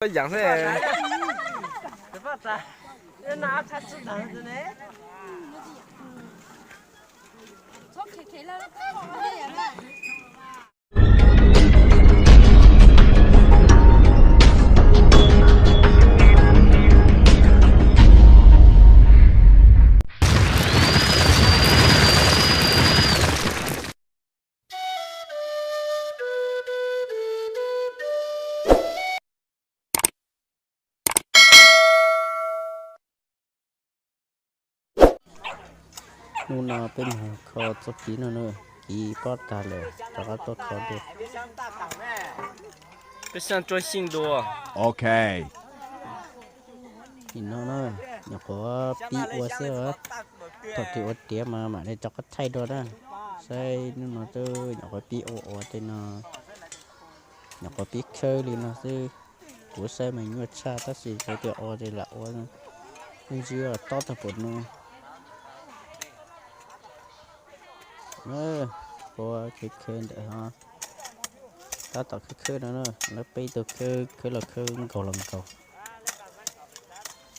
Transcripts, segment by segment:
Tuaj yam xwb. Hnub no peb mus kho txoj kev no na, kev pob tag lawm rov qab tuaj kho dua. Peb saj tsuag xyeej dua. Ok. Nim no na, nyuam qhuav pib ua xwb os. Thaum twg ua tiav mas mam li rov qab thaij dua na. Saib hnub no twb nyuam qhuav pib ua ua tej no, nyuam qhuav pib khawb li no xwb. Kuv saib mas nyuaj tshaj tab sis yog tias ua ces lam ua, ntsib tob tag pum no. Ua khawb khawb ntawm ho, tab tom khawb khawb no na, lawv peb tug khawb khawb los khawb nkaus los nkaus.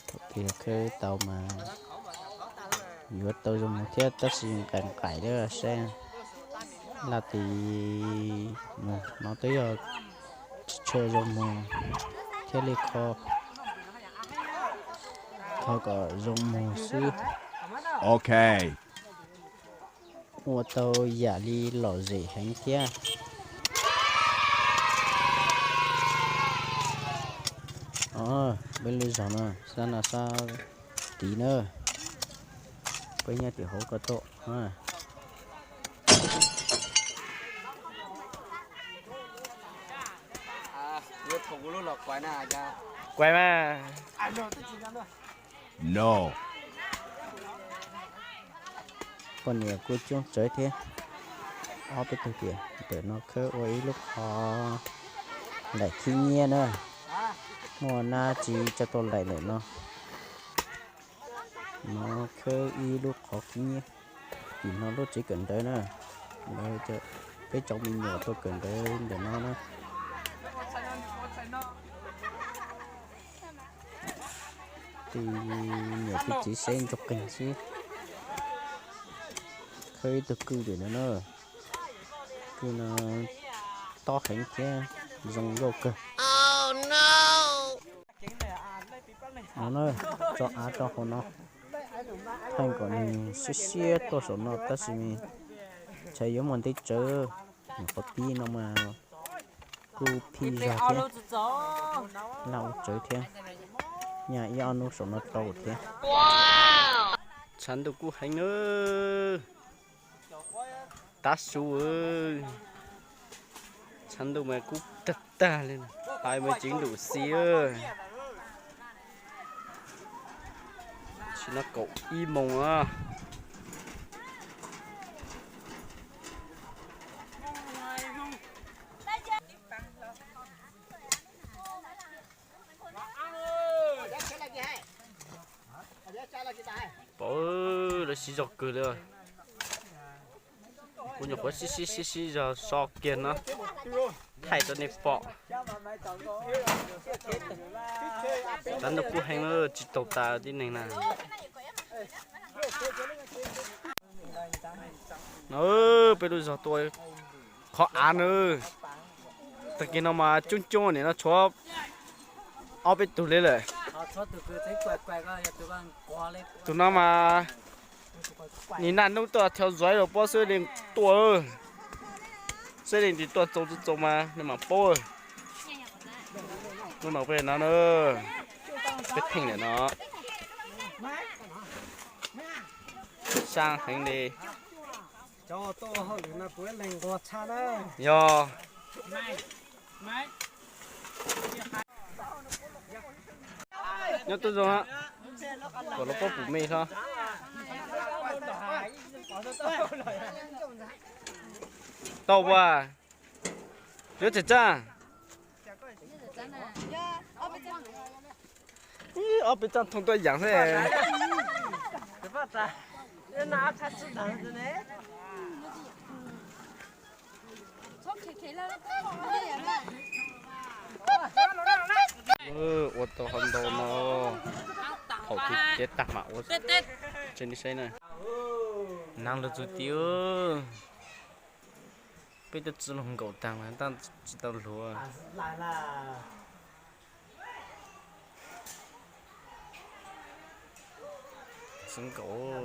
Thaum twg khawb tau mas yuav tau zoo mus thiab tab sis nqaim nqaim thiab saib laj tis mus no twb yog tsis tshua zoo mus thiaj li kho, kho kom zoo mus xwb. Ok. Ua tau yam li lom zem heev thiab. Peb lub zos no sab no sab tid na, peb nyob tim hauv ko tuaj. Kuav mas. No. Poj niam kuj coob tsawv thiab. Ob peb tug tias ntawm no khawb ua ib lub qhov laim khib nyiab na. Muaj nab tsis tso tau laim ntawm no. No khawb ib lub qhov khib nyiab. Tim no lub tsev kawm ntawv na. Peb tsoom me nyuam tuaj kawm ntawv ntawm no na. Tus niam tus txiv seb ntsuag qeeg xwb. Khawb ib tug kwj ntawm no na. Kwj no tob heev thiab zoo nkauj kawg. No na, tso av rau hauv no. Thaij kom nws siab siab tuaj saum no tab sis ntshai yuav muaj ntev tsawv. Nyuam qhuav pib no mas kuj phij zog thiab, laj ua tsawv thiab. Nyaj ib ob hnub saum no tau thiab. Tshav ntuj kub heev na. Tav su, tshav ntuj mas kub tag tag li, hais mas tsev ntum xis. Tam sim no kaum ib moos na. Pom lawv siv zog kawg li. Kuv nyuam qhuav sib sib sib sib zog so kiag no, thaij rau nej pom. Tshav ntuj kub heev, tsis tau tas tib neeg na. No, peb lub zog tuaj qhov av na. Tag kis no mas coob coob, nim no tshuav ob peb tug li lawm. Tus no mas nim naj hnub tuaj thiab zuav los pob xwb li tuaj. Xwb li ntim tuaj txaus txaus mas nws mam paub. Lub no peb no na, peb theej lawm no. Saab heev li. Yog. Nyob tub zoo, kom lawv paub pum me hlo. Tau ua, yuav tsis txaj. Ob peb txaj thooj tuaj yaam xwb. Ua tau hov ntau no, thaum twg tiav tag mam ua tsev nej saib na. Nag lug txug tid, peb twb txwb lug nkaum taag mas tab tsis tau luag. Txwb nkaum,